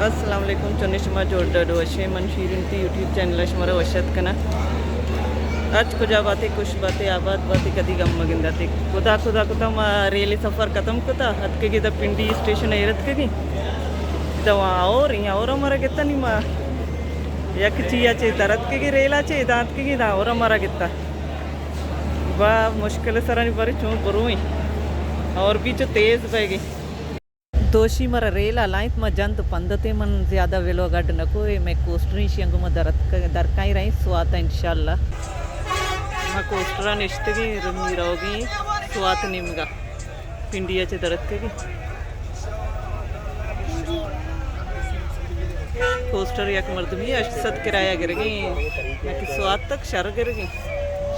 السلام علیکم، چونیں شما؟ جوڑ ڈاڈ وشیں؟ من شیرین تی یوٹیوب چینل ءَ شمارا وش اتک کناں۔ ہرچ کجا باتے، خوش باتے، آباد باتے، کدی غم مگنداتے۔ خدا خدا کتا ما ریل سفر ختم کتا، اتکگی دا پنڈی اسٹیشن ایر اتکگی۔ دا وہاں اور، یہاں اور ہمارا کتا نہیں ما۔ یک چیا چے در اتکگی، ریلا چے ادا اتکگی، دا اور ہمارا کتا۔ با مشکل سرانی بارے چون بروئیں اور بھی چو تیز بہ گئی۔ دوشی مارا ریل ہلائینت، ما جند پندتے، من زیادہ ویلوگ اڈ نہ کو، اے مئے کوسٹریں شی انگو ما درت ک-، درکائیں رئیں سوات ءَ انشاءاللہ۔ ما کوسٹر ءَ نشتگیں، رمی روگیں سوات نیمگا، پنڈی ءَ چہ درتکگیں۔ کوسٹر یک مردمی ہشت سد کرایہ گرگیں، نہ کہ سوات تک شر گرگیں،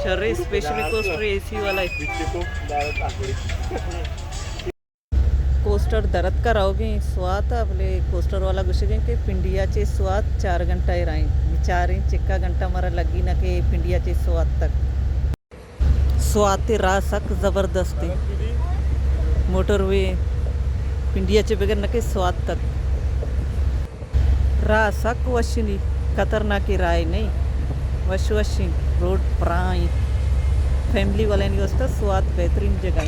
شر اسپیشلی کوسٹر اے سی والا ہے۔ کوسٹر درتک ءَ روگیں سوات ءَ، بلے کوسٹر والا گوشگیں کہ پنڈیا چہ سوات چار گھنٹہ ءَ رائیں۔ بچاریں چکا گھنٹہ مارا لگی نہ کہ پنڈیا چہ سوات تک۔ سوات ءِ راہ سک زبردست انت۔ موٹر وے پنڈیا چہ بگر نہ کہ سوات تک۔ راہ سک وشنی، خطرناکیں راہے نہیں، وش وشیں روڈ پراہیں۔ فیملی والانی واسطہ سوات بہترین جگہ ہے۔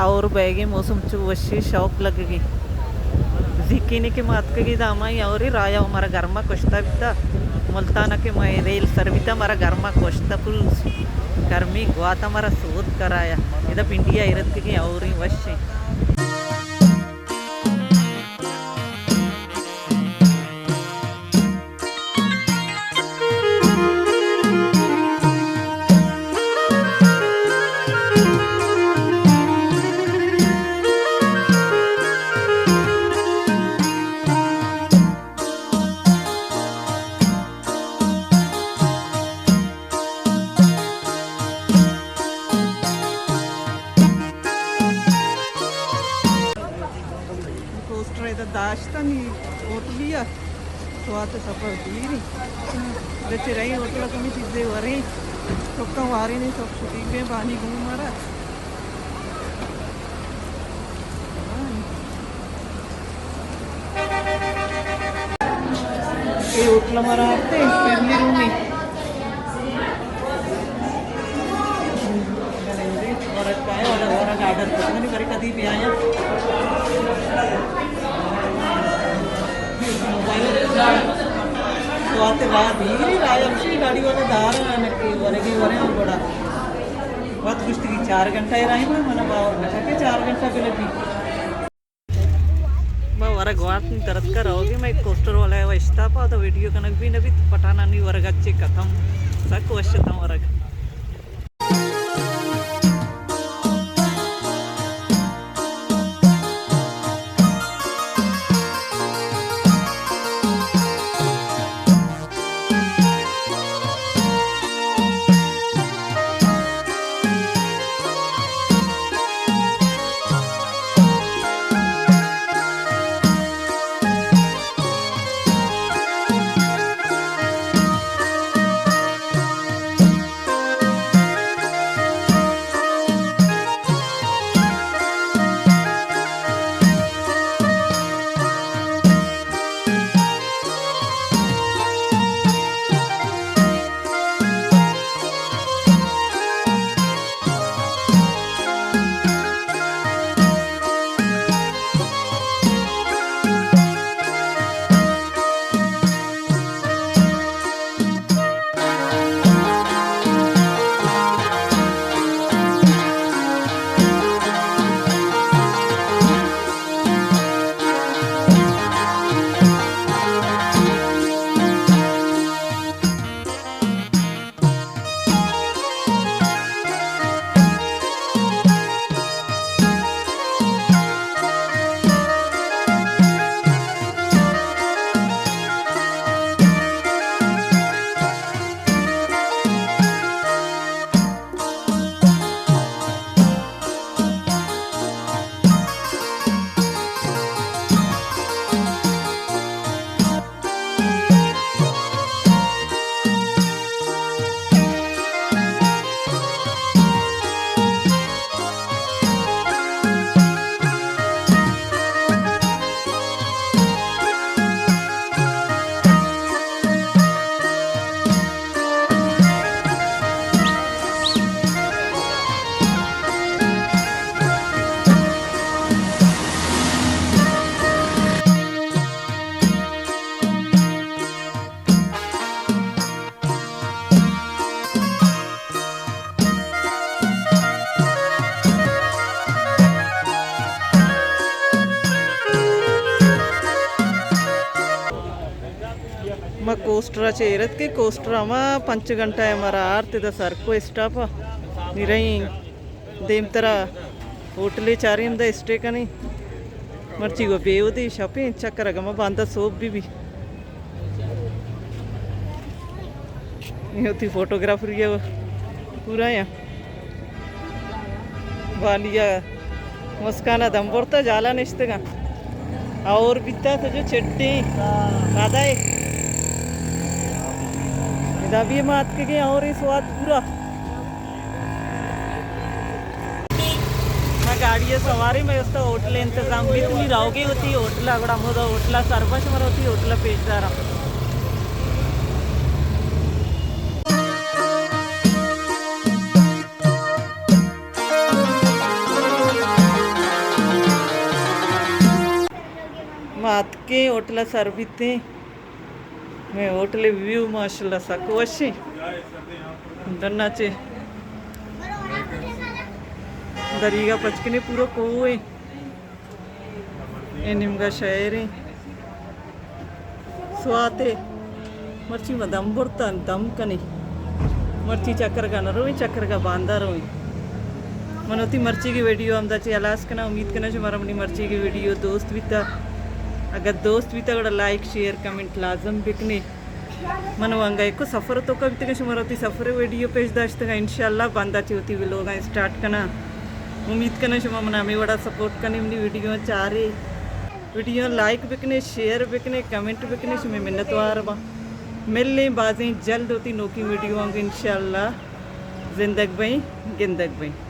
اور بیگیں موسم چو وشی شوق لگگی۔ زیکینی کہ ما اتکگی دامائی اوری رایا و مارا گرما کشتا بیتا۔ ملتانا کہ ما ریل سر بیتا مارا گرما کشتا پل گرمی گواتا مارا سوت کرایا۔ ادا پنڈیا ایرتکگی اوری وشیں۔ کوسٹر ادا داشتہ نی ہوٹلی ءَ۔ سوات ءَ سفر دیر انت۔ بچے رہی ہوٹل ءَ کمی چیزے وریں۔ چکاں واریں، سب شدیگ بیں بانی گوں مارا۔ اے ہوٹل ءَ مارا آتے فیملی روم ہے۔ ورگ ءَ آرڈر کت، منی برے کدی بیایا۔ تو آتے بعد ہی رایا ہمشی گاڑی والا دار آنا کہ ورگی ورے ہم بڑا۔ وقت گشتی چار گھنٹہ رائیں، من باور نہ کہ چار گھنٹہ بلگی۔ ما ورگ وارت نی درتکا روگی، ما ایک کوسٹر والا ہے، وہ اشتاپا تو ویڈیو کنگ بھی نبی، پٹھانانی ورگ اچھے ختم، سک وشتاں ورگ۔ کوسٹر ءَ چہ ایر اتکیں، کوسٹر ءَ ہما پنچ گھنٹہ ءَ مارا آرت ادا سرکو اسٹاپ ءَ۔ نی رئیں دیمترا ہوٹلے چاریں، ہمدا اسٹے کنیں۔ مرچی گوں بے ودی شپیں چکر ءَ گما باندا سوب بی بی۔ اے وتی فوٹوگرافری ءَ پورا یا بالی ءَ مسکان ءَ دم برتا، جالا نشتگاں۔ اور بیتا تو جو چٹی دادا ہے۔ ادا بھی ما اتکگیں اور اے سوات پورا۔ ما گاڑی ءَ سواریں، مئے استا ہوٹل ءِ انتظام بیت، نی روگے وتی ہوٹل ءَ، گڑا ہمودا ہوٹل ءَ سر باں، شمارا وتی ہوٹل ءَ پیش داراں۔ ما اتکیں ہوٹل ءَ سر بیتیں۔ مئے ہوٹل ءِ ویو ماشاءاللہ سک وشیں۔ ڈنا چہ دریگا پچ کنیں پورا کوہ ایں۔ اے نیمگا شہر ایں۔ سواتے مرچی ما دم برتاں، دم کنیں۔ مرچی چکرگا نہ رویں، چکرگا باندا رویں۔ من وتی مرچیگی ویڈیو ہمدا چہ ہلاس کناں۔ امید کناں شمارا منی مرچیگی ویڈیو دوست بیتا۔ اگر دوست بیتا گڑا لائک، شیئر، کمنٹ لازم بکنے۔ من و انگا ایکو سفر توکا بیتگاں، شمارا وتی سفر ویڈیو پیش داشتگاں۔ انشاءاللہ باندا چہ وتی ویلوگاں اسٹارٹ کناں۔ امید کناں شما منا ہمے وڑا سپورٹ کنے، منی ویڈیو چارے، ویڈیو لائک بکنے، شیئر بکنے، کمنٹ بکنے، شمے منتوار باں۔ ملیں بازیں جلد وتی نوکیں ویڈیو آں انشاءاللہ۔ زندگ بئیں، گندگ بئیں۔